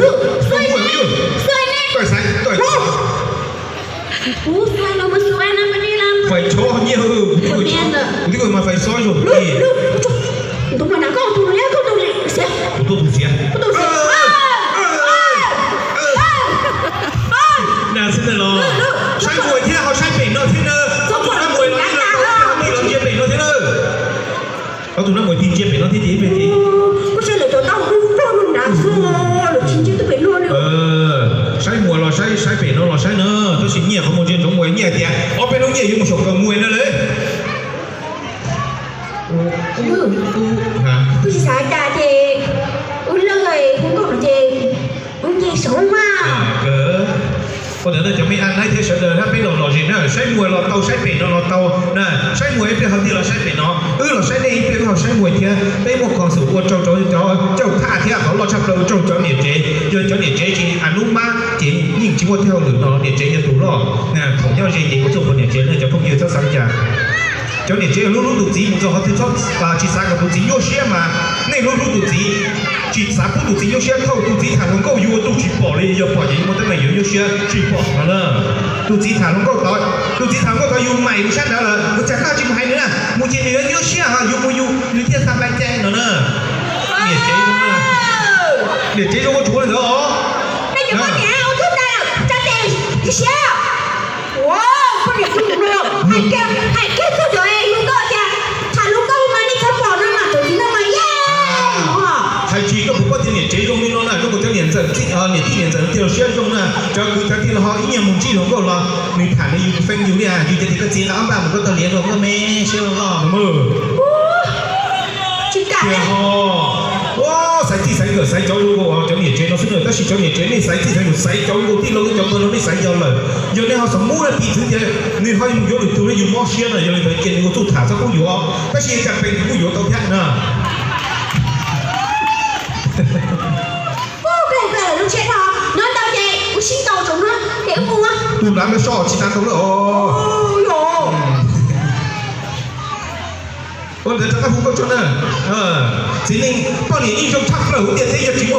Xuav ne, xuav ne. Kuv xuav los mus xuav na, mas nej los. Fais tshov nyiaj, kuv twb mas fais tshov zoo li. Kuv tuaj tus xiav. Kuv tuaj tus xiav. Nas xwb ntag los. Saib muas thiab ho saib pem no thiab na. Ob tug nab muas los ntsia pem no thiab na. Ob tug nab muas tig ntsia pem no thiab ces ib pliag ces. Kuv saib lawv cov tau ub vog nrad xwb, lawv tsis ntsia twb pem no li. Saib muas los saib, saib pem no los saib na, tab sis nyiaj qhov muag ntsia ntsoov muas, nyiaj tias ob peb lub nyiaj yuav mus xyaum kawg muas na lawm. Kuv tsis xav cas ces ub lawm hu nkauj no ces ub nce saum mas. Ua ntawd cov me a naib thiab sawv daws hab peb los lom zem na, saib muas los tau saib pem no los tau na, saib muas ib pliag ho tig los saib pem no, wb los saib nej ib pliag wb ho saib muas thiab. Peb muaj kho xum ua tsaug rau cov cauj thaj thiab qhov loj tshaj plaws ua tsaug cov niam tsev, yog cov niam tsev tsis a nub mab ces yeej tsis muaj tej hauj lwm no, niam tsev yog tus loj. Thaum nyob ze ces ua txuj qhov niam tsev na cov phooj ywg txhob xav li cas. Cov niam tsev hlub hlub tus txiv mus txog qhov twg txhob tsis xav kom tus txiv nyuaj siab mas nej hlub hlub tus txiv, tsis xav pub tus txiv nyuaj siab. Thaum tus txiv tham hluas nkauj yus ua tub tsis pom li, yog pom ces yus muaj teeb meem yuav nyuaj siab tsis pom no na. Tus txiv tham hluas nkauj tod, tus txiv tham hluas nkauj tod yus mais mus sab nrad lawm, mus txog koj tsis mus hais nws na, mus ces nws yuav nyuaj siab ho yus mus yus nws thiaj xa pla cai no na. Niam tsev zoo, niam tsev zoo ua tsuav li ntawd os. Peb cov poj niam ua tub tas, tsa tes siab. Poj niam tub no hais kiag txog cov hluas nkauj tias tham hluas nkauj mas nej txhob pom no mas cov txiv neej mas yeej. Hais tsis koj puas paub tias niam tsev zoo li no na, koj puas cov niam ntxawm, niam tij niam ntxawm thiaj los siab zoo na, cov kwv cov tij los ho ib nyuag mus ntsib hluas nkauj los nws tham li yus feeb yus li, yus ces tias koj txiv nqa ob npaj mus koj tau liav rau koj me siab loj loj no mas. Tsis kam. Xaiv txij xaiv nkawm xaiv cov zoo nkaus cov niam tsev no xwb na, tab sis cov niam tsev nej xaiv txij xaiv nkawm xaiv cov zoo nkaus tij laug thiab cov npawg no nej xaiv yog lawm. Yog nej ho xav mub na piv txwv tias nws ho mus yuav lwm tus no yus mob siab na, yog li ntawd ces nws ua txuj tham txhob pub yuav, tab sis cas pes nws kuj yuav tau thiab na. Tus nrad lawv soj tsis tas tau lawm os. Ua ntawd rov qab hu nkauj tso na. Txiv neej poj niam yeej zoo tshaj plaws hauv ntiaj teb, yog tsis